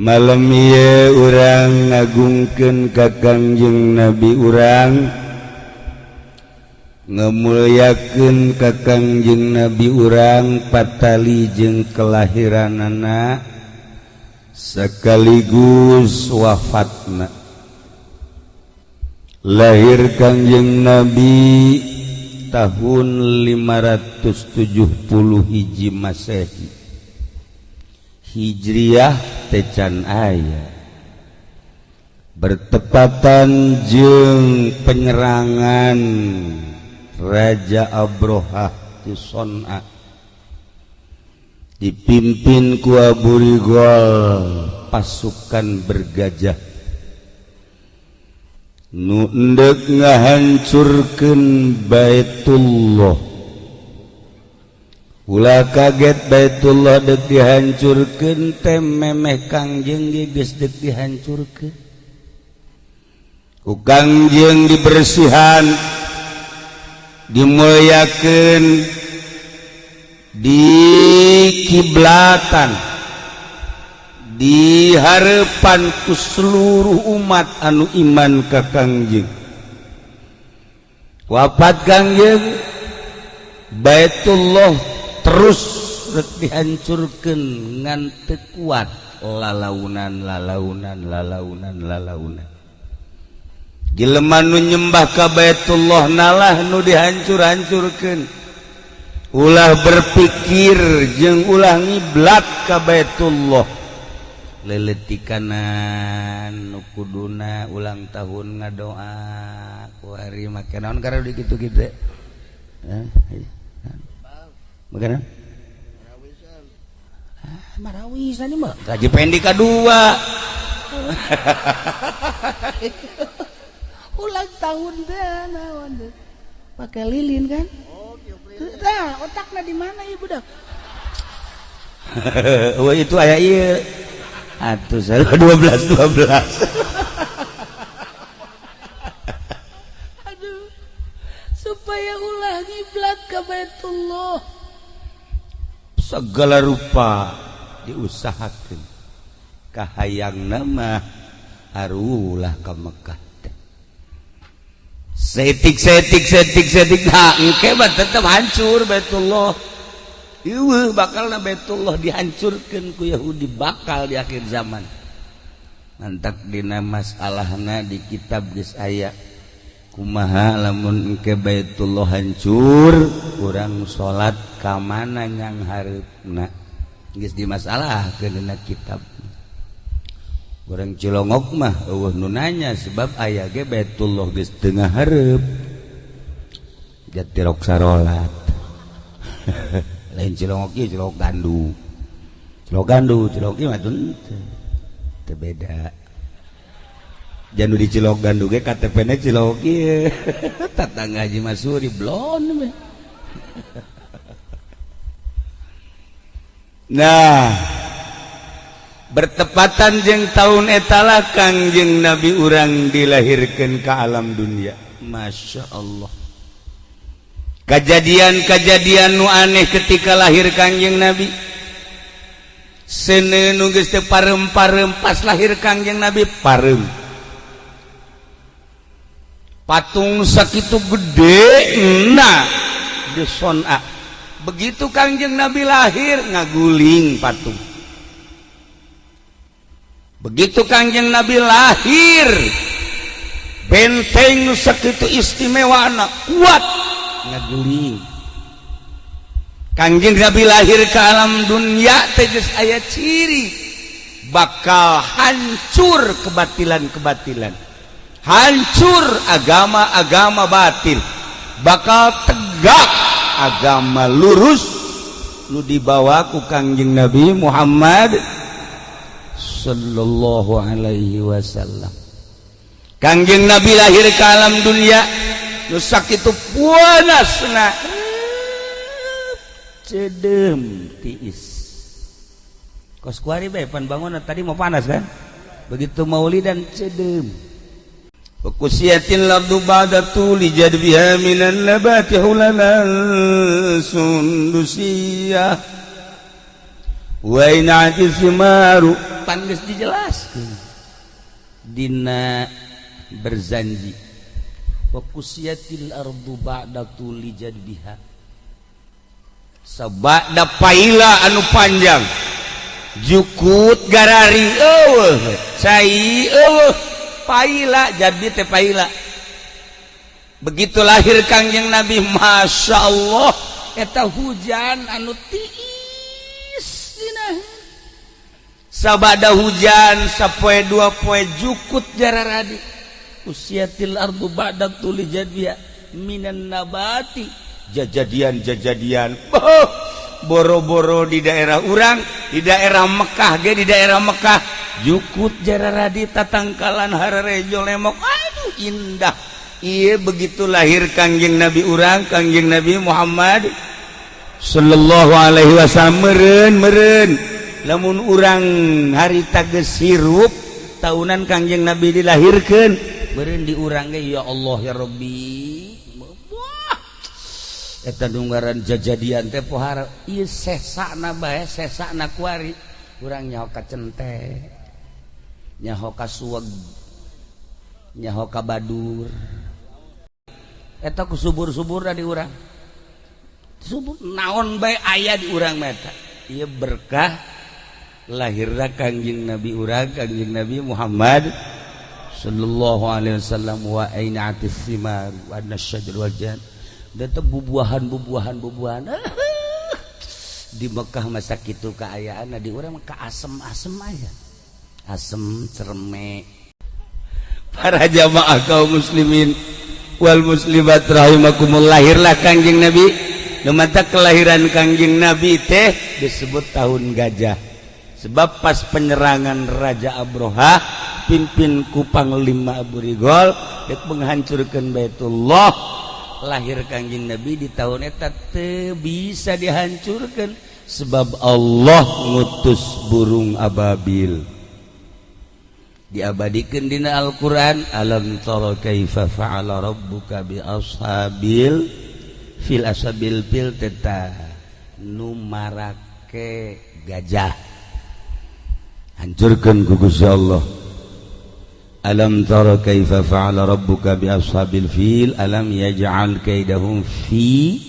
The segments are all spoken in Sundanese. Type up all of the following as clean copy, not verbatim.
Malam ieu urang ngagungkeun ka Kangjeng Nabi, urang ngemulyakeun ka Kangjeng Nabi urang, patali jeung kelahiranana sekaligus wafatna. Lahir Kangjeng Nabi tahun 570 hiji Masehi, Hijriah tecan aya, bertepatan jeung penyerangan Raja Abrohah di Son'a, dipimpin ku Abu Rigol, pasukan bergajah nu endek ngahancurkeun Baitullah. Ulah kaget, Baitullah dek dihancurkeun teh memeh Kangjeng ge geus dek dihancurkeun. Ku Kangjeng dibersihan, dimuliakeun, dikiblatan di harapan ku seluruh umat anu iman ka Kangjeng. Wafat Kangjeng, Baitullah terus rek dihancurkeun ngan teu kuat, lalaunan, lalaunan, lalaunan, lalaunan. Jelema nu nyembah ka Baitullah nalah nu dihancur-hancurkeun. Ulah berpikir jeung ulah ngiblat ka Baitullah. Leletikanan nu kuduna ulang tahun ngadoa ku hari make naon karena di kitu-kitu, eh? Make naon? Ah, marawisan ini mah gaji pendek kedua. Ulang tahun deh, naon deh, pakai lilin kan? Nah, otaknya di mana, ibu dah? Oh, itu aya ieu atuh, 12 12. Aduh, supaya ulah ngiblat ke Baitullah. Segala rupa diusahakan, kahayang nama harulah ke Mekah teh. Setik setik setik setik, nah, engke mah tetep hancur Baitullah. Ieu bakal na Baitullah dihancurkan ku Yahudi, bakal di akhir zaman. Mantak dina masalahna di kitab geus aya, kumaha lamun engke Baitullah hancur, urang salat ka mana yang hareupna? Geus dimasalahkeun dina kitab. Urang Cilongok mah euweuh nu nanya, sebab aya ge Baitullah geus teu ngahareup, jatirok sarolat. Lain Cilongok ieu, Cilongok Gandu, Cilongok Gandu, Cilongok ieu mah teu teu beda. Janu di Cilok Gandu ge KTP na Cilongok ieu, tetangga Haji Masuri blon we. Nah, bertepatan jeung tahun etalah Kangjeng Nabi urang dilahirkan ke alam dunia. Masya Allah, kejadian-kejadian nu aneh ketika lahir Kangjeng Nabi. Seuneu nu geus teu parem-parem, pas lahir Kangjeng Nabi parem. Patung sakitu gede nah di Son'a, begitu Kangjeng Nabi lahir ngaguling patung. Begitu Kangjeng Nabi lahir, benteng nu sakitu istimewa kuat ngaguling. Kangjeng Nabi lahir ke alam dunia teh geus aya ciri bakal hancur kebatilan-kebatilan, hancur agama-agama batil, bakal tegak agama lurus nu dibawa ku Kangjeng Nabi Muhammad sallallahu alaihi wasallam. Kangjeng Nabi lahir ke alam dunia nu sakitu panasna, cedem, tiis, kos kuari bae pan bangun tadi mau panas kan, begitu maulidan cedem. Wa kusiyatil ardu ba'da tuli jadbiha minan nabati hulalan sundusiyah wa in'ati simaru. pan geus dijelaskeun dina berzanji wa kusiyatil ardu ba'da tuli jadbiha sabada paila anu panjang jukut garari eueuh cai eueuh paila jadi teh paila. Begitu lahir Kangjeng Nabi, Masya Allah, eta hujan anu tiis dina. Sabada hujan sapoe dua poe jukut jararadi. Usiatil ardu ba'da tuli jadbiha minan nabati jajadian jajadian. Oh, boro-boro di daerah urang, di daerah Mekah ge, di daerah Mekah jukut jararadi tatangkalan hararejo lemok, aduh indah. Iya, begitu lahir Kangjeng Nabi urang, Kangjeng Nabi Muhammad sallallahu alaihi wasallam, meren meren lamun urang harita geus hirup tahunan Kangjeng Nabi dilahirkeun, meren di urang ge, ya Allah ya Rabbi. Wah, eta nunggaran jajadian teh pohara ieu sesana bae, sesana kuari urang nyaho ka cente, nyaho ka suweg, nyaho ka badur. Eta ku subur-subur di urang, subur naon bae aya di urang mah. Eta ieu berkah lahirna Kangjeng Nabi urang, Kangjeng Nabi Muhammad sallallahu alaihi wasallam. Wa aina'atis simar wa nasyajar wal jan dan bubuahan bubuahan bubuahan di Mekah masa kitu kaayaan, di urang mah ka asem-asem aya, asem cerme. Para jamaah kaum muslimin wal muslimat rahimakumullah, lahirlah Kangjeng Nabi. Mata kelahiran Kangjeng Nabi teh disebut tahun gajah sebab pas penyerangan Raja Abroha pimpin ku Panglima Abu Rigol dek menghancurkan Baitullah, lahir Kangjeng Nabi di tahun eta teu bisa dihancurkan sebab Allah ngutus burung ababil. Diabadikan dina Al-Quran, alam tara kaifa fa'ala rabbuka bi ashabil fil. Ashabil fil teta nu marake gajah hancurkan ku Gusti Allah. Alam tara kaifa fa'ala rabbuka bi ashabil fil, alam yaj'al kaidahum fi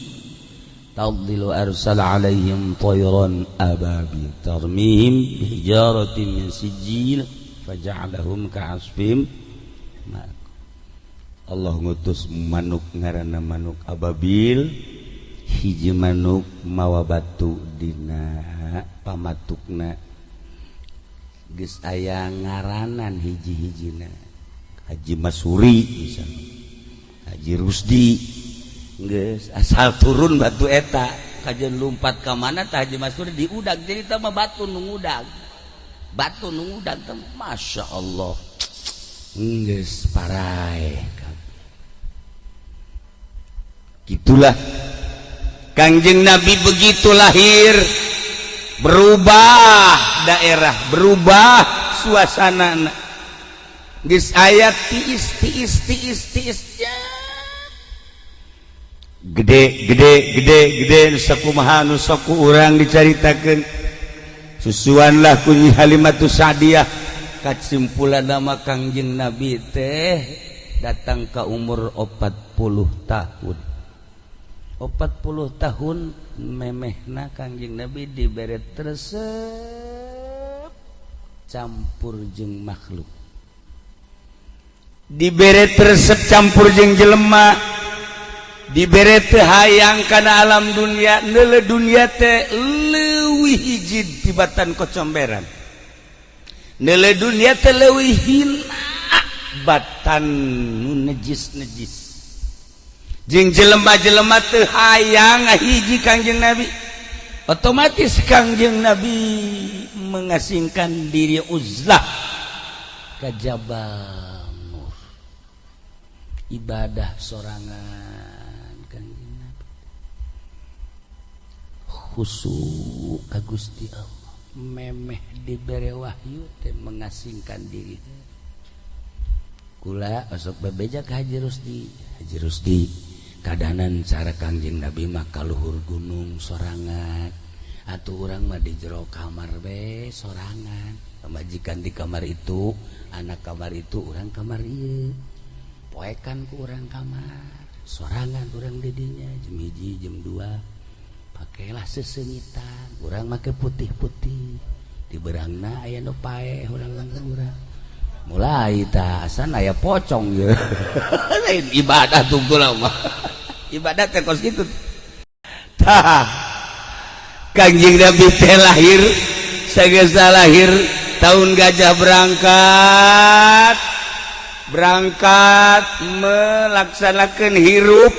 tadlil, arsala alaihim tayran ababil tarmihim bihijaratin min sijil faja'alahum ka'asfim. Allah ngutus manuk ngaranna manuk ababil, hiji manuk mawa batu dina pamatukna, geus aya ngaranan hiji-hijina, Haji Masuri misalnya, Haji Rusdi. Geus asal turun batu eta kajen lumpat ka mana tah Haji Masuri diudag, jadi tah mah batu nu ngudag, batu nu ngudag teh. Masya Allah, geus paraeh. Gitulah Kangjeng Nabi begitu lahir berubah daerah, berubah suasana. Geus aya tiis tiis tiis tiis ya. Gede gede gede gede sakumaha nu sok ku urang dicaritakeun, susuanlah ku Nyi Halimatus Sa'diyah. Kasimpulan nama Kangjeng Nabi teh datang ke umur 40 tahun, 40 tahun memehna Kangjeng Nabi dibere resep campur jeung makhluk, dibere resep campur jeung jelema, dibere teu hayang kana alam dunia, neule dunia teh leuwih hiji tibatan kocomberan, neule dunia teh leuwih hina batan nu nejis-nejis, jeung jelema-jelema teu hayang hiji Kangjeng Nabi. Otomatis Kangjeng Nabi mengasingkan diri, uzlah ke Jabal Nur, ibadah sorangan. Kangjeng Nabi khusyuk ka Gusti Allah, memeh dibere wahyu teh mengasingkan diri. Kula osok bebeja ke Haji Rusdi, Haji Rusdi, kadanan cara Kangjeng Nabi mah kaluhur gunung sorangan. Atuh urang mah di jero kamar be sorangan, pamajikan di kamar itu, anak kamar itu, urang kamar ieu. Poekan ku urang kamar sorangan, urang didinya jam 1, jam 2 pakailah sesengitan, urang make putih-putih, di berangna aya nu paeh, urang urang mulai tah asan aya pocong ye. Lain ibadah tunggu mah, ibadah teh kos kitu. Tah, Kangjeng Nabi teh lahir, sagesa lahir tahun gajah, berangkat berangkat melaksanakan hirup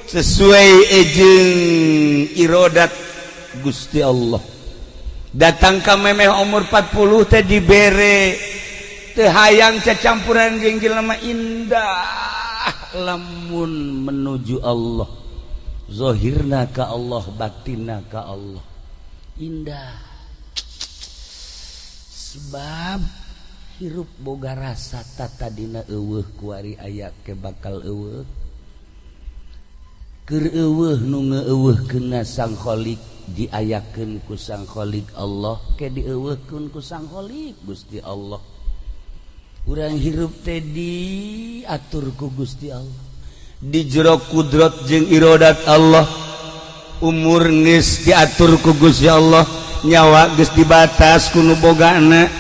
sesuai ejeng irodat Gusti Allah. Datang ke memeh umur 40 teh dibere, teu hayang cacampuran jeung jelema, indah lamun menuju Allah, zahirna ka Allah, batinna ka Allah, indah. Sebab hirup boga rasa tatadina euweuh, kuari aya ke bakal euweuh. Keur euweuh nu ngeuweuhkeunna Sang Khalik, diayakeun ku Sang Khalik Allah, ke dieuweuhkeun ku Sang Khalik Gusti Allah. Urang hirup teh diatur ku Gusti Allah, di jero kudrot jeung irodat Allah. Umur geus diatur ku Gusti Allah, nyawa geus dibatas ku nu bogana,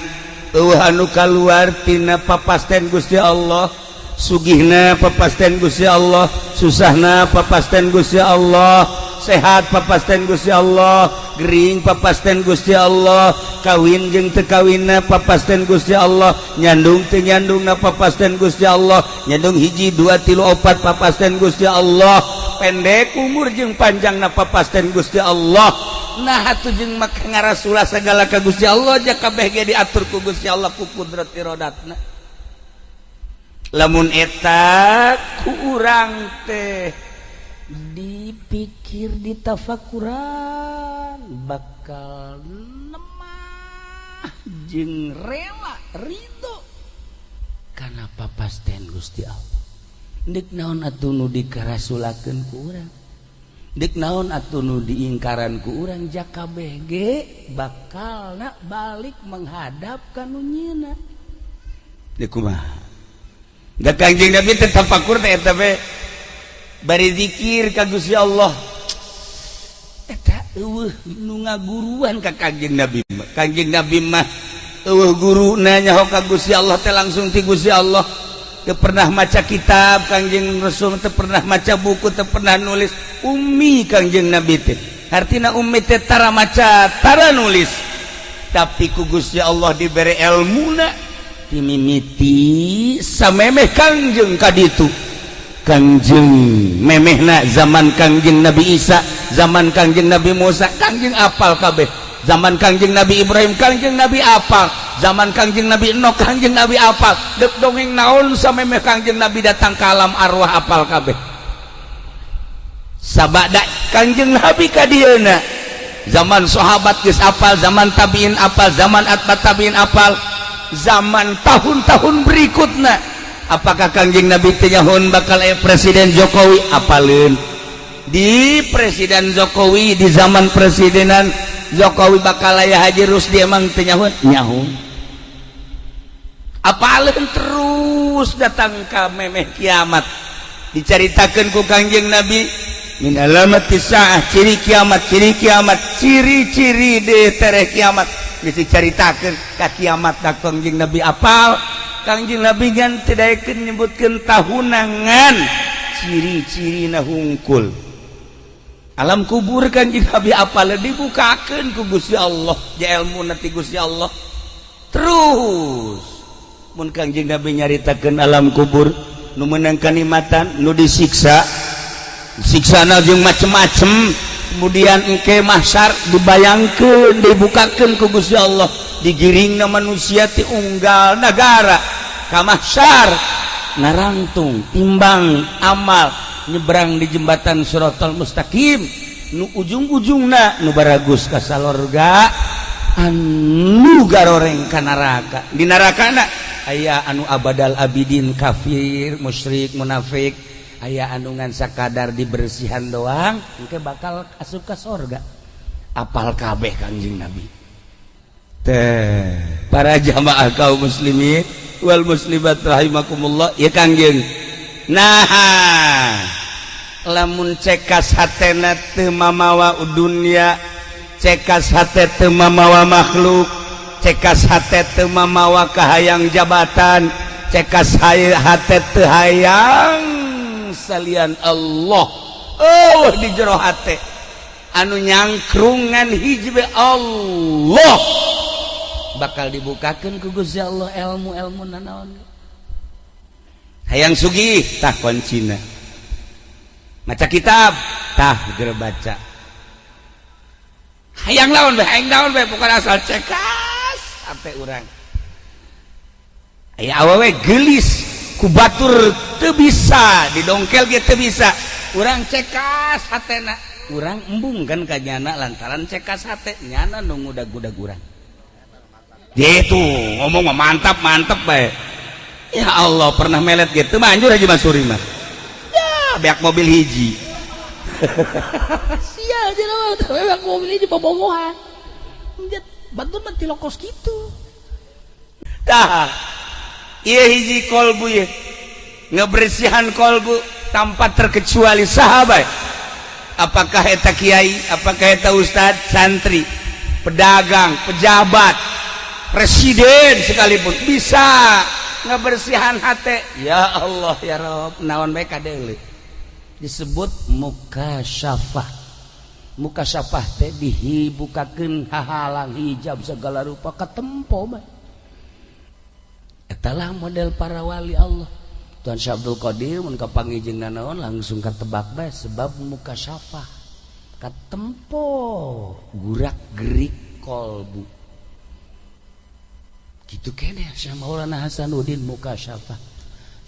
euweuh anu kaluar tina papasten Gusti Allah. Sugihna papasten Gusti Allah, susahna papasten Gusti Allah, sehat papasten Gusti Allah, gering papasten Gusti Allah, kawin jeung teu kawinna papasten Gusti Allah, nyandung teu nyandungna papasten Gusti Allah, nyandung hiji, dua, tilu, opat papasten Gusti Allah, pendek umur jeung panjangna papasten Gusti Allah. Nah atuh jeung maka ngarasula segala ka Gusti Allah, ja kabeh ge diatur ku Gusti Allah, ku kudrat irodatna. Lamun eta ku urang teh dipikir, ditafakuran, bakal lemah jeung rela ridho karena papasten Gusti Allah. Dek naon atuh nu dikarasulakeun ku urang? Dek naon atuh nu diingkaran ku urang? Ja kabeh ge bakal nak balik menghadap ka nu nyieunna. Dek kumaha? Da Kangjeng Nabi teh tafakur teh eta be bari zikir ka Gusti Allah. Eta euweuh nu ngaguruan ka Kangjeng Nabi mah. Kangjeng Nabi mah euweuh guru, nanya ka Gusti Allah teh langsung ti Gusti Allah. Teu pernah maca kitab Kangjeng Rasul, teu pernah maca buku, teu pernah nulis. Ummi Kangjeng Nabi teh. Artina ummi teh tara maca, tara nulis. Tapi ku Gusti Allah dibere ilmuna dimimiti samemeh Kangjeng kaditu. Kangjeng memehna zaman Kangjeng Nabi Isa, zaman Kangjeng Nabi Musa, Kangjeng apal kabeh. Zaman Kangjeng Nabi Ibrahim, Kangjeng Nabi apal. Zaman Kangjeng Nabi Enoch, Kangjeng Nabi apal. Dek dongeng naon samemeh Kangjeng Nabi datang ke alam arwah apal kabeh. Sabada Kangjeng Nabi ka dieuna, zaman sahabat geus apal, zaman tabiin apal, zaman atba tabiin apal, zaman tahun-tahun berikutnya. Apakah Kangjeng Nabi teh nyahun bakal Presiden Jokowi? Apaleun di Presiden Jokowi, di zaman presidenan Jokowi bakal aya Haji Rusdi. Emang teu nyahun? Nyahun. Apaleun terus datang ka memeh kiamat, dicaritakeun ku Kangjeng Nabi min alamati saah, ciri kiamat, ciri kiamat, ciri-ciri de tereh kiamat geus dicaritakeun ka kiamat. Da Kangjeng Nabi apal. Kangjeng Nabi gan tidak nyebutkeun tahunangan, ciri-ciri na hungkul. Alam kubur Kangjeng Nabi apal, dibukakeun ku Gusti Allah, ja ilmu nanti Gusti Allah. Terus mun Kangjeng Nabi nyaritakeun alam kubur, nu meunang kanikmatan, nu disiksa, siksana jeung macem-macem. Kemudian engke mahsyar dibayangkeun, dibukakeun ku Gusti Allah, digiringna manusia ti unggal negara ka mahsyar, narangtung timbang amal, nyebrang di jembatan Siratal Mustaqim, nu ujung-ujungna nu baragus ka salorga, anu garoreng ka neraka. Di nerakana aya anu abadal abidin, kafir, musyrik, munafik, aya anu ngan sakadar dibersihan doang, engke bakal asup ka sorga. Apal kabeh Kangjeng Nabi teh. Para jamaah kaum muslimin wal muslimat rahimakumullah, ya Kangjeng. Nah, lamun cekas hatena teu mamawa dunya, cekas hate teu mamawa makhluk, cekas hate teu mamawa kahayang jabatan, cekas hate teu hayang salian Allah, oh, di jero hate anu nyangkrungan hiji Allah, bakal dibukakan ku Gusti Allah ilmu-ilmu nanaon. Hayang sugih, tah kuncina maca kitab, tah geura baca. Hayang naon bae, hayang naon bae, pokoknya asal cekas sampai urang aya awewe gelis ku batur teu bisa didongkel ge teu bisa, urang cekas hatena, urang embung kan ka nyana lantaran cekas hate nyana nu ngudag-gudag urang. Dia itu ngomong mah mantap mantap bae. Ya Allah, pernah melet gitu manjur Haji Mansuri mah ya, beak mobil hiji. Sial jelema, beak mobil hiji bobogohan. Batur mah tilokos kitu. Tah, ieu hiji kolbu, ye ngebersihan kolbu tanpa terkecuali sahabat, apakah eta kiai, apakah eta ustad, santri, pedagang, pejabat, presiden sekalipun bisa ngebersihan hati. Ya Allah, ya Rob, naon bae kadeule disebut mukasyafah. Mukasyafah teh dibukakeun hahalang hijab segala rupa, katempo bae. Etalah model para wali Allah. Tuan Syekh Abdul Qadir mun kapanggih jeung nanaon langsung katebak bae, sebab mukasyafah, katempo gurak gerik kolbu gitu kene. Syekh Maulana Hasanuddin mukasyafah,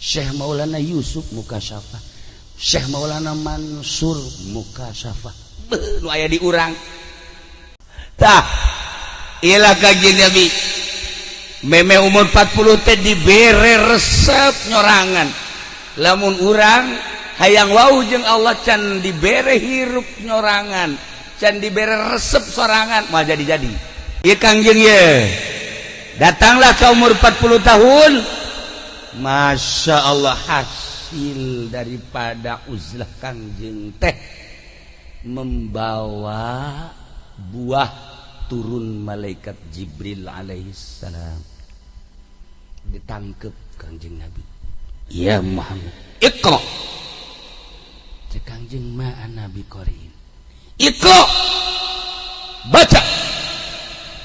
Syekh Maulana Yusuf mukasyafah, Syekh Maulana Mansur mukasyafah. Beuh, nu aya di urang tah ilah Kanjeng Nabi meme umur 40 teh dibere resep nyorangan. Lamun urang hayang wau jeung Allah, can dibere hirup nyorangan, can dibere resep sorangan, moal jadi-jadi. Ieu Kangjeng ye datanglah ke umur 40 tahun, Masya Allah, hasil daripada uzlah Kangjeng teh membawa buah, turun malaikat Jibril alaihissalam, ditangkep Kangjeng Nabi. "Ya Muhammad, iqra." Cek Kangjeng, "Ma ana biqariin." "Iqra," baca.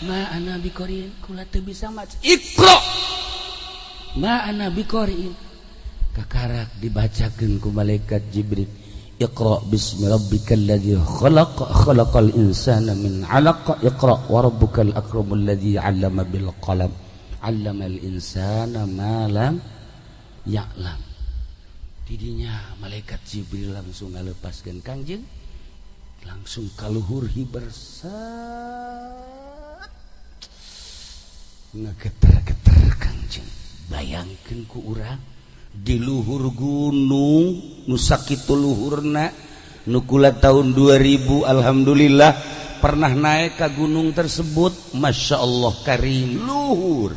"Ma ana biqariin," kula teu bisa maca. "Iqra." "Ma ana biqariin." Kakarak dibacakeun ku malaikat Jibril, "Iqra bismi rabbikal ladzi khalaq, khalaqal insana min 'alaq, iqra wa rabbukal akramul ladzi 'allama bil qalam, 'allamal insana ma lam ya'lam." Tidinya malaikat Jibril langsung ngalepaskeun Kangjeng, langsung kaluhur hiber, set, ngegeter-geter Kangjeng. Bayangkeun ku urang di luhur gunung nu sakitu luhurna. Nu kula tahun 2000 alhamdulillah pernah naik ke gunung tersebut. Masya Allah karim, luhur.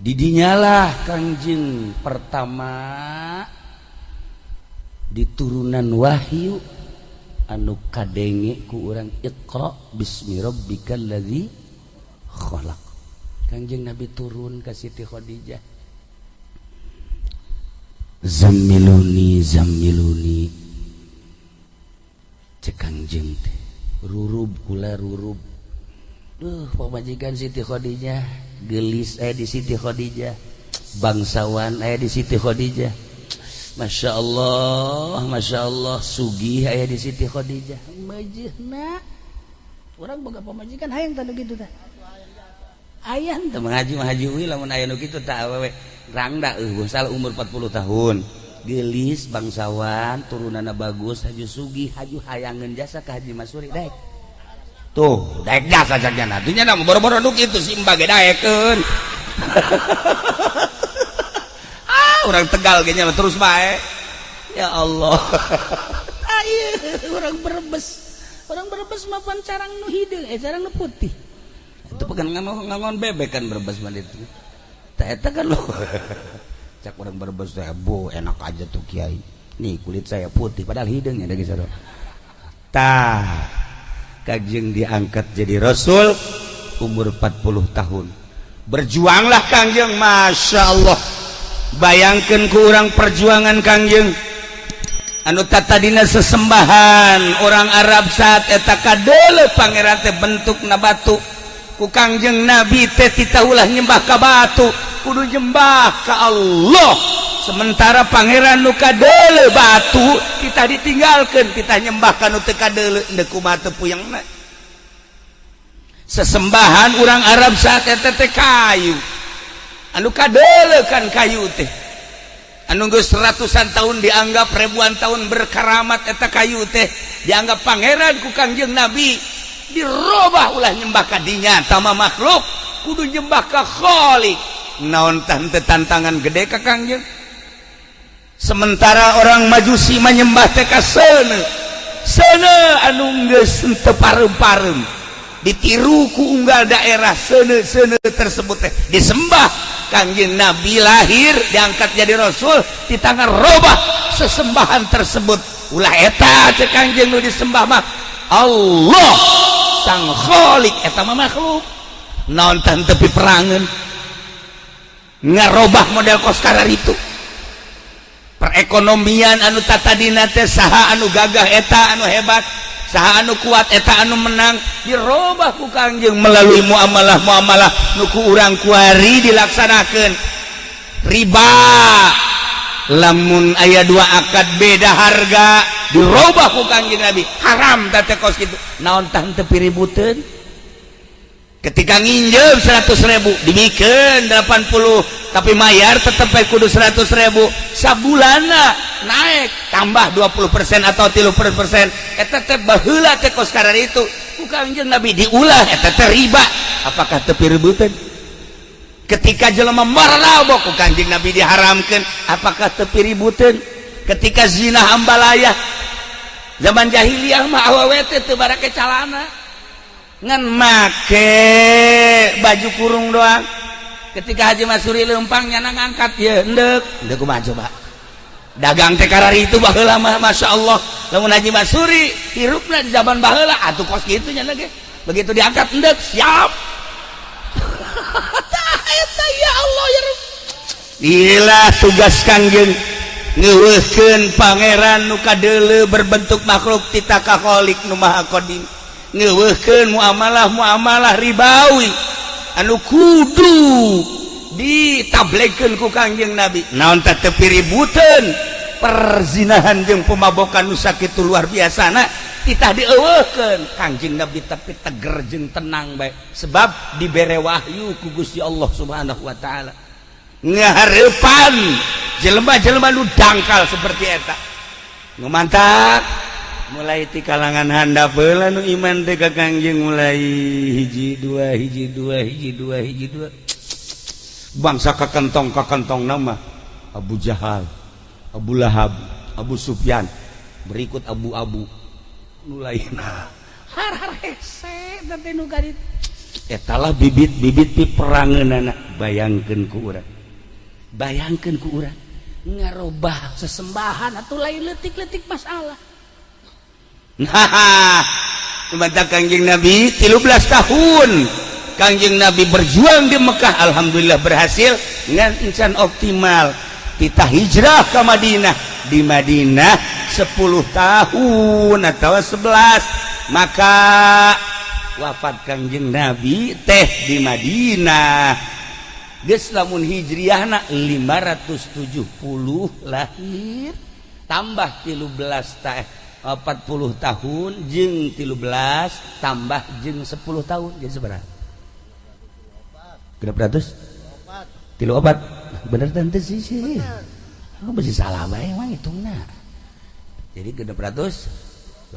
Didinyalah Kangjeng pertama diturunan wahyu anu kadenge ku urang, "Iqra bismi rabbikal ladzi khalaq." Kangjeng Nabi turun ke Siti Khadijah, "Zammiluni, zammiluni," cek Kangjeng teh, "rurub kula, rurub." Duh, pamajikan Siti Khadijah, gelis aya di Siti Khadijah, bangsawan aya di Siti Khadijah, Masya Allah, Masya Allah, sugih aya di Siti Khadijah. Mejehna urang boga pamajikan hayang tah gitu tah. Aya teu mengaji mah haji uwi, lamun aya nu kitu tah, awewe rangda eueuh salah umur 40 tahun, gelis, bangsawan, turunanna bagus, haju sugih, haju hayangeun jasa ka Haji Masuri, daek tuh, daek jasa jana dunya na boro-boro nu kitu, si mbah ge daekeun. Ah, urang Tegal ge nya terus bae, ya Allah. Ayo urang Brebes. Orang Brebes mah pan carang nu hideung, eh, carang nu putih. Itu bukan ngangon bebek kan Brebes mah itu. Tah, eta kan lo. Cak orang Brebes teh, "Bu, enak aja tuh kiai. Nih kulit saya putih," padahal hideung ya geus. Tah, Kangjeng diangkat jadi rasul umur 40 tahun. Berjuanglah Kangjeng, Masya Allah. Bayangkan ku urang perjuangan Kangjeng anu tadina sesembahan orang Arab saat eta kadeuleu pangeran teh bentuk na batu. Ku Kangjeng Nabi teh titah ulah nyembah ka batu, kudu nyembah ka Allah. Sementara pangeran nu kadeuleu batu kita ditinggalkan, kita nyembah ka nu teu kadeuleu, endek kumaha teu puyengna? Sesembahan orang Arab saat eta teh kayu. Anu kadeuleu kan kayu teh, anu geus ratusan tahun, dianggap ribuan tahun berkaramat, eta kayu teh dianggap pangeran. Ku Kangjeng Nabi dirobah, ulah nyembah ka dinya tama makhluk, kudu nyembah ka Khalik. Naon tante tantangan gede ka Kangjeng? Sementara orang Majusi menyembah teh ka seuneu, seuneu anu geus teu pareum-pareum, ditiru ku unggal daerah, seuneu-seuneu tersebut teh disembah. Kangjeng Nabi lahir, diangkat jadi rasul, di tangan robah sesembahan tersebut. Ulah eta, cek Kangjeng, nu disembah mah Allah sang Khalik, eta mah makhluk. Naon teu piperangeun ngarobah model kos itu perekonomian anu tatadina teh saha anu gagah eta anu hebat, saha anu kuat eta anu menang, dirobah ku Kangjeng melalui muamalah muamalah nu ku urang kuari dilaksanakan. Riba, lamun aya dua akad beda harga, dirobah ku Kangjeng Nabi, haram teh kos kitu. Naon tah teu piributeun ketika nginjem 100.000 dibikin 80, tapi mayar tetep kudu 100.000, sabulana naik tambah 20% atau 30%? Eta teh baheula teh kos itu ku Kangjeng Nabi diulah, eta teh riba. Apakah teu piributeun ketika jelema marabok, ku Kangjeng Nabi diharamkeun? Apakah teu piributeun ketika zina ambalaya? Zaman jahiliyah mah awewe teh teu barake calana, ngan make baju kurung doang. Ketika Haji Masuri lempang, nyana ngangkat ya endek endek, kumaha coba dagang teh karari itu baheula mah? Masya Allah, lamun Haji Masuri hirupna di zaman baheula atuh kos kitu nyana ge, begitu diangkat endek siap. Tah eta, ya Allah, ya Rabb. Inilah tugas Kangjeng, ngeuweuhkeun pangeran nu kadeuleu berbentuk makhluk titah ka Khalik nu Maha Qadim, ngeuweuhkeun muamalah muamalah ribawi anu kudu ditablekeun ku Kangjeng Nabi. Naon teh teu piributeun perzinahan jeung pemabokan nu sakitu luar biasana titah dieuweuhkeun Kangjeng Nabi, tapi teger jeung tenang bae sebab dibere wahyu ku Gusti Allah Subhanahu wa taala. Ngahareupan jelema-jelema nu dangkal seperti eta nu mantak mulai ti kalangan handap heula nu iman teh ka Kangjeng, mulai hiji dua, hiji dua, hiji dua, hiji dua, bangsa kakentong kakentong nama Abu Jahal, Abu Lahab, Abu Sufyan, berikut Abu-abu nu lainna. Har har hese teh nu gadit. Etalah bibit-bibit piperangeunana. Bayangkeun ku urang, bayangkeun ku urang ngarobah sesembahan atau lain letik-letik masalah. Nah, mata Kangjeng Nabi 13 tahun Kangjeng Nabi berjuang di Mekah, alhamdulillah berhasil ngan encan optimal. Kita hijrah ke Madinah, di Madinah 10 tahun atau 11, maka wafat Kangjeng Nabi teh di Madinah. Geus lamun hijriahna 570 lahir, tambah 13 teh 40 tahun jeung 13, tambah jeung 10 tahun, jadi seberapa? 600 tilu opat. Bener tante sih sih. Aku masih salah bae emang hitungna. Jadi 604.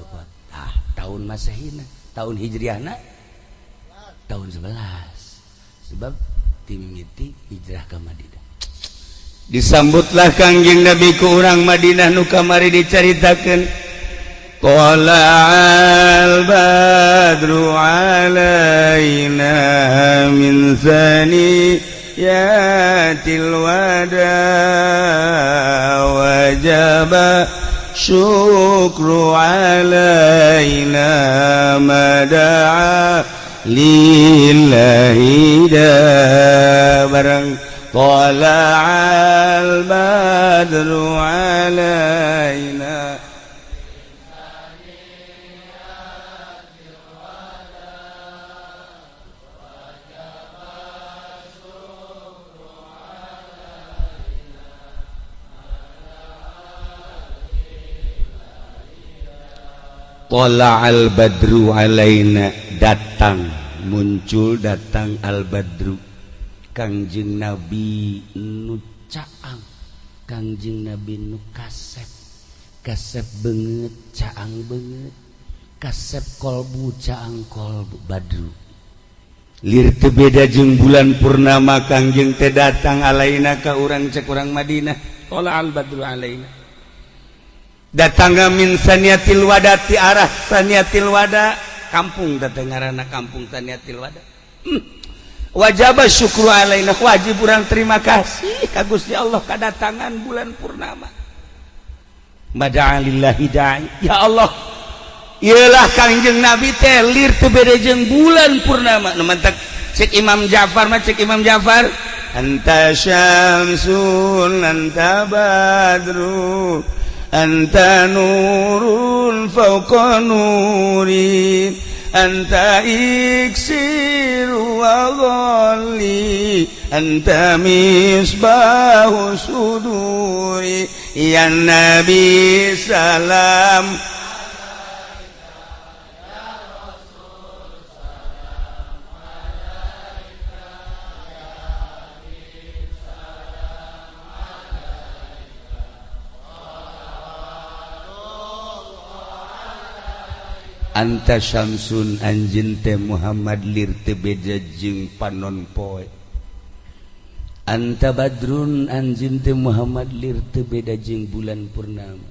Ah, tahun Masehina, tahun Hijriahna tahun 11, sebab timimiti hijrah ke Madinah. Disambutlah Kangjeng Nabi ku urang Madinah nu kamari dicaritakeun. طلع البدر علينا من ثنيات الوداع وجب الشكر علينا ما دعا لله داع. Bareng طلع البدر علينا. Tola'al badru alaina, datang muncul, datang al badru, Kangjeng Nabi nu caang, Kangjeng Nabi nu kasep, kasep banget, caang banget, kasep kolbu, caang kolbu. Badru lir teu beda jeung bulan purnama. Kangjeng teh datang alaina ka urang, cek urang Madinah. Tola'al badru alaina, datang min saniyatil wada, ti arah saniyatil wada, kampung datang ngaranna kampung saniyatil wada. Wajib syukru alaina, wajib urang terima kasih ka Gusti Allah kedatangan bulan purnama. Ma da'a lillahi da'i. Ya Allah, iyalah Kangjeng Nabi teh lir teu beda jeung bulan purnama. Nu mantak cek Imam Ja'far mah, cek Imam Ja'far, anta syamsun anta badru anta nurun fawqa nuri anta iksiru wa ghalli anta misbahu suduri ya nabi salam. Anta syamsun, anjeun teh Muhammad lir teu beda jeung panon poe. Anta badrun, anjeun teh Muhammad lir teu beda jeung bulan purnama.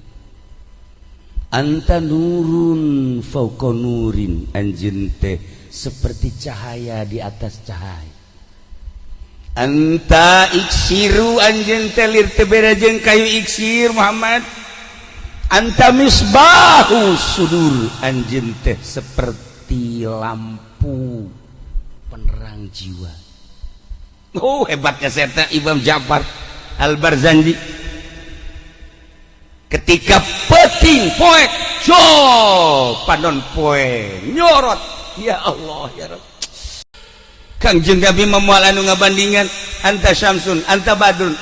Anta nurun fauqa nurin, anjeun teh seperti cahaya di atas cahaya. Anta iksiru, anjeun teh lir teu beda jeung kayu iksir Muhammad. Anta misbahu sudur, anjeun teh seperti lampu penerang jiwa. Oh, hebatnya saya Imam Ja'far Al-Barzanji ketika peting poek jo panon poe nyorot. Ya Allah, ya Rabb, Kangjeng Nabi memual anu ngabandingan anta syamsun anta badrun,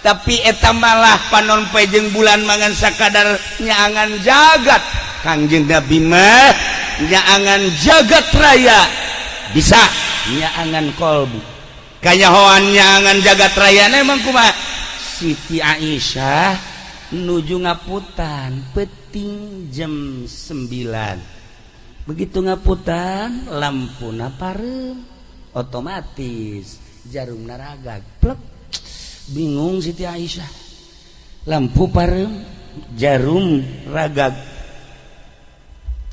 tapi eta malah panon poe jeung bulan mangan sakadar nyaangan jagat. Kangjeng Nabi mah nyaangan jagat raya, bisa nyaangan kolbu. Kanyahoan nyaangan jagat raya emang kumaha? Siti Aisyah nuju ngaputan peting jam 9. Begitu ngaputan, lampuna pareum, otomatis jarum naragag plek. Bingung Siti Aisyah, lampu pareum, jarum ragag.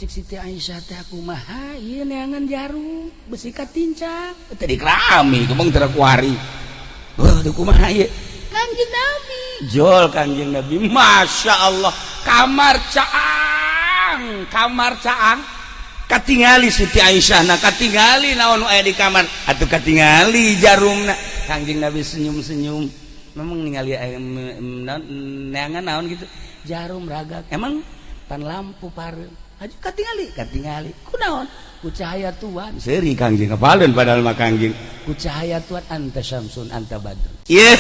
Cek Siti Aisyah teh, kumaha ieu neangan jarum, besi katincak tadi kerami kemang terakuari. Wah, kumaha ieu? Kangjeng Nabi jol, Kangjeng Nabi, Masya Allah, kamar caang, kamar caang, katingali Siti Aisyah. Nah, katingali naon aya di kamar atuh, katingali jarumna. Kangjeng Nabi senyum-senyum, memang ningali neangan naon gitu, jarum ragag. Emang pan lampu pareum aju, katingali, katingali kunaon? Ku cahaya Tuhan. Seuri Kangjeng kepalun, padahal mah Kangjeng ku cahaya Tuhan. Anta syamsun anta badru. Ye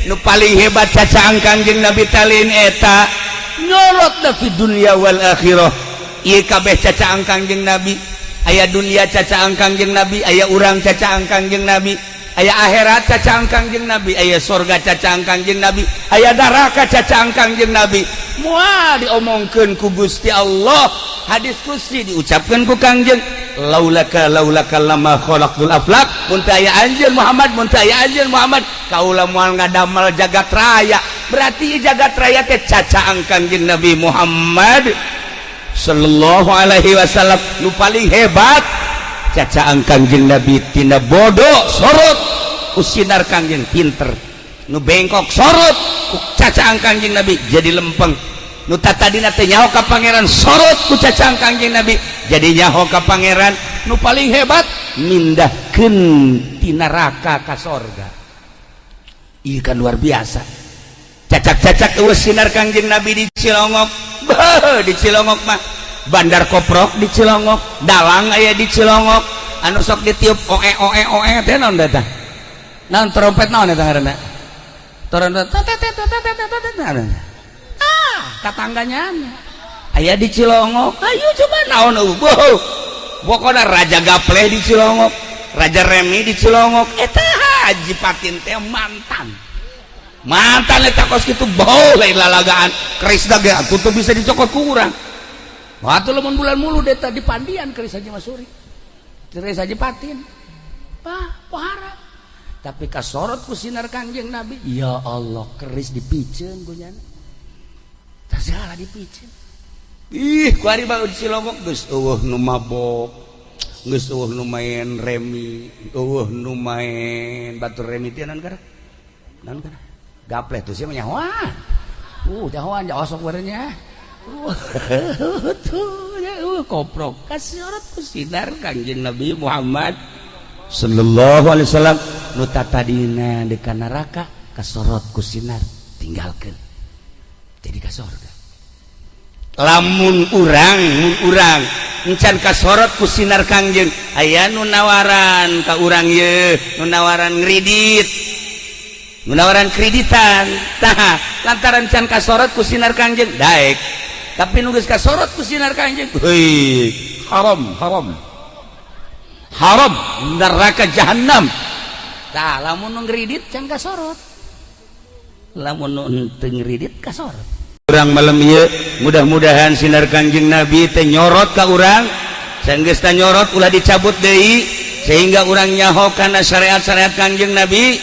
nu paling hebat cacaang Kangjeng Nabi talin eta nyorot fi dunya wal akhirah. Ieu kabeh cacaang Kangjeng Nabi. Aya dunia cacaang Kangjeng Nabi, aya urang cacaang Kangjeng Nabi, aya akhirat cacaang Kangjeng Nabi, aya sorga cacaang Kangjeng Nabi, aya neraka cacaang Kangjeng Nabi. Moal diomongkeun ku Gusti Allah, hadis qudsi diucapkeun ku Kangjeng, laulaka laulaka lama khalaqtul aflak. Mun teu aya anjeun Muhammad, mun teu aya anjeun Muhammad, kaula moal ngadamel jagat raya. Berarti jagat raya teh cacaang Kangjeng Nabi Muhammad. sallallahu alaihi wasallam nu paling hebat. Cacaan Kangjeng Nabi tina bodoh sorot ku sinar Kangjeng pinter, nu bengkok sorot ku cacaan Kangjeng Nabi jadi lempeng, nu tatadina teh nyaho ka Pangeran sorot ku cacaan Kangjeng Nabi jadi nyaho ka Pangeran. Nu paling hebat mindahkeun ti neraka ka sorga. Ieu kan luar biasa. Cacak-cacak eueuh sinar Kangjeng Nabi di Cilongok. Beuh, di Cilongok mah bandar koprok di Cilongok, dalang aya di Cilongok, anu sok ditiup oe oe oe teh naon teh? Naon trompet, naon eta ngaranna? Trompet ah, tatangganya aya di Cilongok. Ayo coba naon eueuh. Pokokna Raja Gapleh di Cilongok, Raja Remi di Cilongok. Eta Haji Patin teh mantan. Mantan eta kos kitu bau lain lalagaan. Keris ge atuh teu bisa dicokot ku urang. Waktu lamun bulan mulu eta di Pandian keris Haji Masuri. Keris Haji Patin. Pah, pohara. Tapi kasorot ku sinar Kangjeng Nabi, ya Allah, keris dipiceun ku nyana. Tah segala dipiceun. Ih, kuari bae di Cilongok geus eueuh nu mabok. Geus eueuh nu main remi, eueuh nu main batur remi teh naon kana? Naon kana? Gapleh tuh sia mah nyahoan. Nyahoan osok barenya. Tuh, ya, koprok kasorot ku sinar Kangjeng Nabi Muhammad sallallahu alaihi wasallam. Nu tatadina di neraka kasorot ku sinar, tinggalkeun jadi ka sorga. Lamun urang, mun urang encan kasorot ku sinar Kangjeng, aya nu nawaran ka urang ye, nu nawaran ngredit, nu nawaran kreditan. Tah, lantaran can kasorot ku sinar Kangjeng daek, tapi nu geus kasorot ku sinar Kangjeng, heuy, haram, haram, haram, neraka jahanam. Tah, lamun nu ngredit can kasorot, lamun nu teu ngredit kasorot. Urang malam ieu mudah-mudahan sinar Kangjeng Nabi teh nyorot ka urang. Sanggeus nyorot, ulah dicabut deui, sehingga urang nyaho kana syariat-syariat Kangjeng Nabi,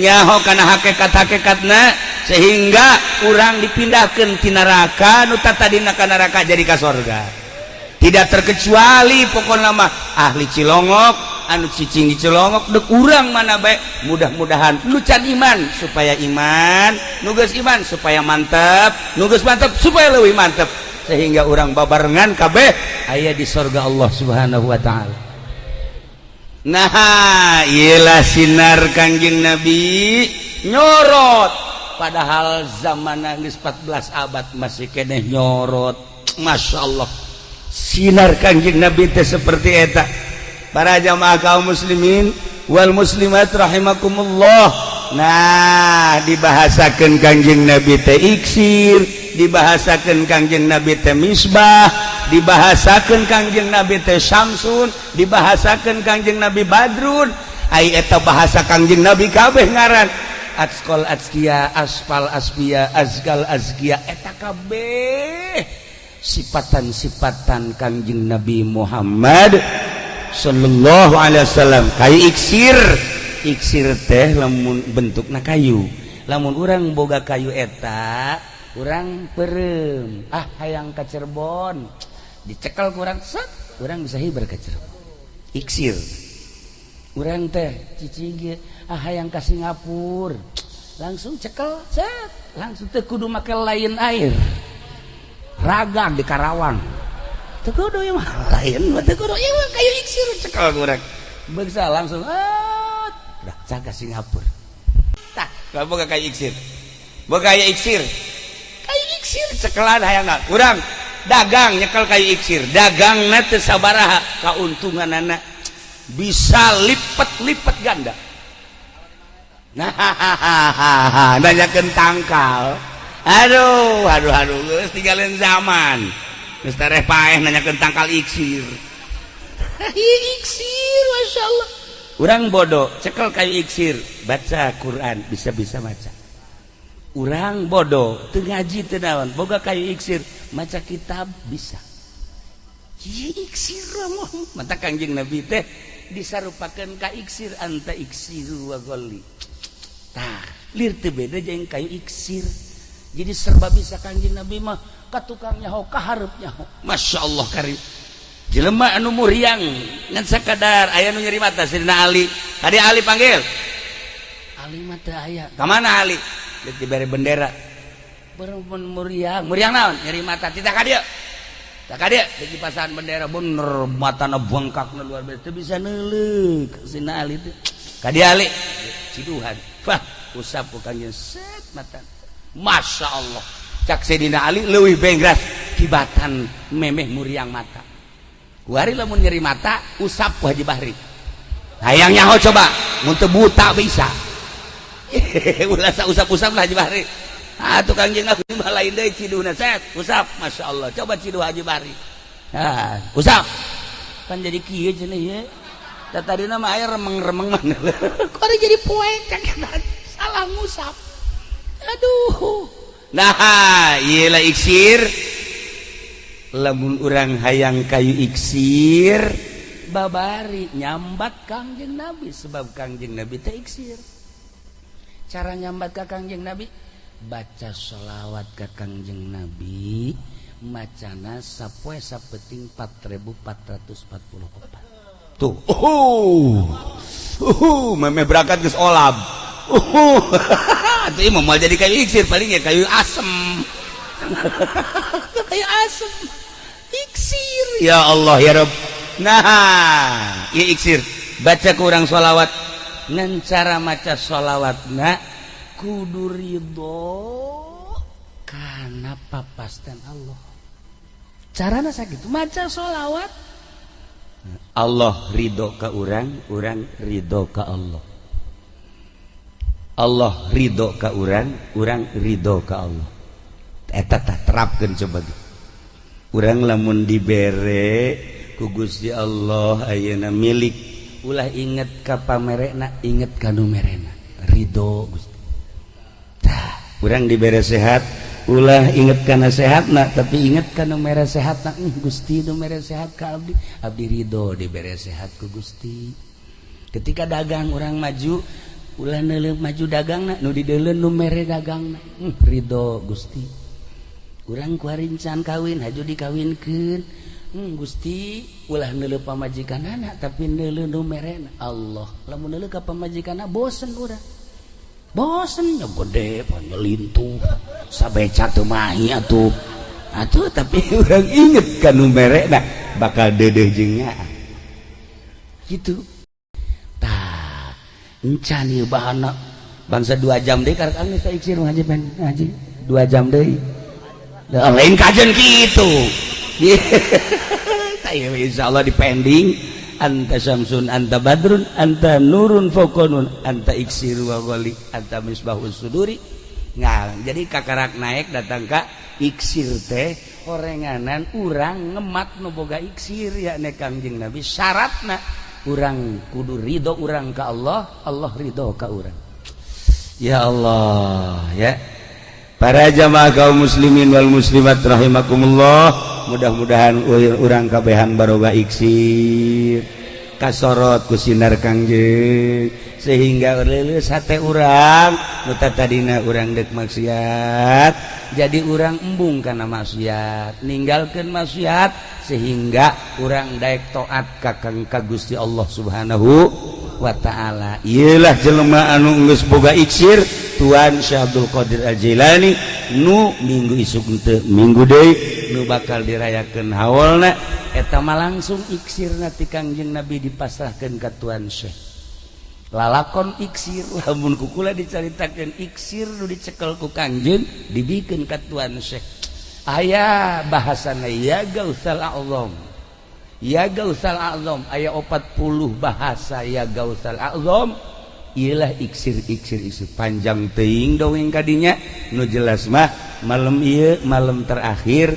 nyaho kana hakikat-hakikatna, sehingga urang dipindahkan ti neraka, nu tadina ka neraka jadi ka sorga. Tidak terkecuali pokokna mah ahli Cilongok, anu cicing di Cilongok, dek urang mana baik. Mudah-mudahan nu can iman supaya iman, nu geus iman supaya mantep, nu geus mantep supaya leuwih mantep, sehingga urang babarengan kabeh aya di sorga Allah Subhanahu wa Ta'ala. Nah, iyalah sinar Kangjeng Nabi nyorot, padahal zaman geus 14 abad masih keneh nyorot. Masya Allah, sinar Kangjeng Nabi teh seperti eta. Para jamaah kaum muslimin wal muslimat rahimakumullah. Nah, dibahasakan Kangjeng Nabi teh iksir, dibahasakan Kangjeng Nabi teh misbah, dibahasakan Kangjeng Nabi teh syamsun, dibahasakan Kangjeng Nabi badrun. Ai eta bahasa Kangjeng Nabi kabeh ngaran atqal atqiya, asfal asfiya, azkal azkiya, eta kabeh sifatan-sifatan Kangjeng Nabi Muhammad sallallahu alaihi wasallam. Kayu iksir, iksir teh lamun bentukna kayu, lamun urang boga kayu eta, urang perem, ah, hayang ka Cirebon, dicekel kurang set, urang bisa hiber ke Cirebon. Iksir urang teh cicing ge, ah, hayang ka Singapura, langsung cekel set, langsung teu kudu make lain air ragang di Karawang, teu kudu ieu mah lain mah, teu kudu ieu mah kayu iksir, cekel kurang bangsa langsung, ah, dah ka Singapura. Tah, boga kayu iksir, boga kayu iksir, kayu iksir cekelan, hayang urang dagang, nyekel kayu iksir, dagang teu sabaraha kauntunganana, bisa lipet-lipet ganda. Nah, nanyakeun tangkal, aduh aduh aduh, geus tinggalin zaman, geus tereh paeh nanyakeun tangkal iksir. Iksir, masya Allah. Urang bodoh, cekel kayu iksir, baca Quran, bisa-bisa maca. Urang bodoh, teu ngaji, teu naon, boga kayu iksir, maca kitab bisa. Iksir mata Kangjeng Nabi teh disarupakeun ka iksir, anta iksiru wa ghalli. Tah, lir teu beda jeung kayu iksir, jadi serba bisa Kangjeng Nabi mah. Ka tukang nyaho, ka hareup nyaho. Masya Allah karim. Jelema anu muriang ngan sakadar aya nu nyeri mata. Sidina Ali tadi, Ali panggil. Ali mah teu aya. Ka mana Ali? Deuk dibere bendera. Berempun muriang. Muriang naon? Nyeri mata. Titah ka dieu, tah ka dieu. Deuk dipasahan bendera, bener matana bengkakna luar biasa, teu bisa neuleuk. Sidina Ali teh ka dieu, Ali ciduhan. Wah, usap ku Kangjeng, set mata. Masya Allah, cak Sidina Ali leuwih bengras kibatan memeh muriang mata. Kuari lamun nyeri mata usap ku Haji Bahri, hayang nyaho coba mun teu buta bisa. Ulah usap-usap lah Haji Bahri. Ah, tukang jeung aku mah lain deui. Ciduhna, set, usap. Masya Allah, coba ciduh Haji Bahri. Ah, usap kan jadi kieu cenah ieu. Tadina mah aya remeng-remeng mana. Kok jadi poek salah ngusap. Aduh. Nah, iyalah iksir. Lamun urang hayang kayu iksir, babari nyambat Kangjeng Nabi, sebab Kangjeng Nabi teh iksir. Cara nyambat ka Kangjeng Nabi, baca sholawat ka Kangjeng Nabi, macana sapoe sapeting 4444. Tuh, memeh berangkat geus olab. Atuh ieu mah jadi kayu iksir, paling ya kayu asem. Kayu asem iksir. Ya Allah ya Rob. Nah, ieu iksir, baca kurang sholawat. Ngan cara maca sholawatna kudu ridho kana papasten Allah. Carana sakitu maca sholawat. Allah ridho ka urang, urang ridho ka Allah. Allah ridho ka urang, urang ridho ka Allah. Eta tah, terapkeun coba. Urang lamun dibere ku Gusti Allah ayeuna milik, ulah inget ka pamerekna, inget ka nu merena. Ridho Gusti. Tah, urang dibere sehat, ulah inget kana sehatna, tapi inget ka nu mere sehatna. Gusti nu mere sehat ka abdi, abdi ridho dibere sehat ku Gusti. Ketika dagang urang maju, ulah neuleuh maju dagangna, nu dideuleu nu mere dagangna. Ridho Gusti. Urang ku rincan kawin, haju dikawinkeun. Gusti, ulah neuleuh pamajikanana, tapi neuleuh nu merena, Allah. Lamun neuleuh ka pamajikanna, bosen urang, bosen nya, gede panyelintuh sabeca teu mahi atuh atuh. Tapi urang inget ka nu merena, bakal deudeuh jeung nyaah gitu. Tah, encan ieu bahana bangsa 2 jam deui karek geus iksir ngaji pen ngaji 2 jam deui. Lain kajen gitu. Insya Allah dipending. Anta syamsun, anta badrun, anta nurun fauqa nun, anta iksir wa ghali, anta misbahus suduri. Nah, jadi kakarak naik datang ka iksir teh orenganan urang ngemat nu boga iksir, ya ne Kangjeng Nabi. Syaratna urang kudu ridho urang ka Allah, Allah ridho ka urang. Ya Allah ya. Para jamaah kaum muslimin wal muslimat rahimakumullah, mudah-mudahan urang kabehan baroga iksir, kasorot ku sinar Kangjeng, sehingga leuleus hate urang. Nu tadina urang dek maksiat, jadi urang embung kana maksiat, ninggalkeun maksiat, sehingga urang daek taat ka Kang ka Gusti Allah Subhanahu wa taala. Iyalah jelema anu geus boga iksir, Tuan Syekh Abdul Qadir Al-Jailani, nu minggu isuk teu minggu deui nu bakal dirayakeun haolna. Eta mah langsung iksirna ti Kangjeng Nabi dipasrahkeun ka Tuan Syekh. Lalakon iksir, lamun ku kula dicaritakeun iksir nu dicekel ku Kangjeng dibikeun ka Tuan Syekh, aya bahasana ya Gausal A'zam, ya Gausal A'zam. Aya 40 bahasa ya Gausal A'zam. Iyalah iksir iksir iksir, panjang teuing dongeng kadinya. Nu jelas mah malam ieu malam terakhir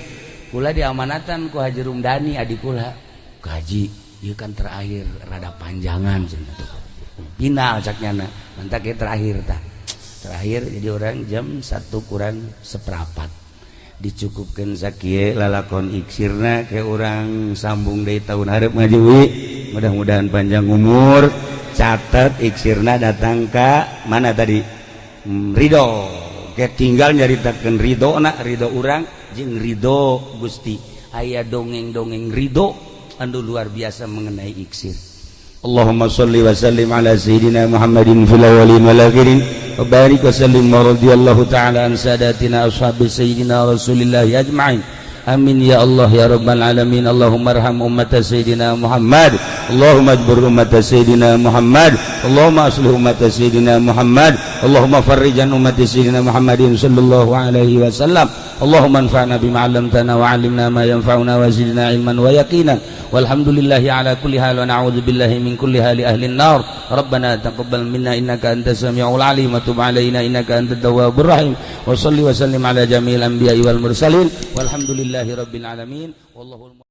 kula diamanatan ku Haji Rumdani, adik kula. Haji, ieu kan terakhir, rada panjangan cenah tuh. Final cak nyana, mantak ieu terakhir tah. Terakhir, jadi urang jam 1 kurang seperempat dicukupkan sakieu lalakon iksirna ke urang sambung dari tahun hareup ngaji. Mudah-mudahan panjang umur. Catat, iksirna datang ka mana tadi? Ridho. Ke tinggal nyaritakeun ridho na, ridho urang. Jeung ridho Gusti, aya dongeng-dongeng ridho anu luar biasa mengenai iksir. Allahumma salli wa sallim ala sayyidina Muhammadin fil awwalin wal akhirin wa barik wa sallim wa radhiyallahu ta'ala an sadatina ashabi sayyidina Rasulillah ajma'in. Amin ya Allah ya rabbal alamin. Allahumma arham ummat sayyidina Muhammad. Allahumma ajbur ummat sayyidina Muhammad. Allahumma aslih ummat sayyidina Muhammad. Allahumma farrijan ummat sayyidina Muhammadin sallallahu alaihi wasallam. Allahumma anfa'na bima 'allamtana wa 'allimna ma yanfa'una wa zidna ilman wa yaqinan. Walhamdulillahi ala kulli hal wa na'udzu billahi min kulli hali ahli an-nar. Rabbana taqabbal minna innaka antas samiul alim wa tub alaina innaka antat tawwabur rahim. Wa salli wa sallim ala jami'il anbiya'i wal mursalin. Walhamdulillahi rabbil alamin. Wallahu.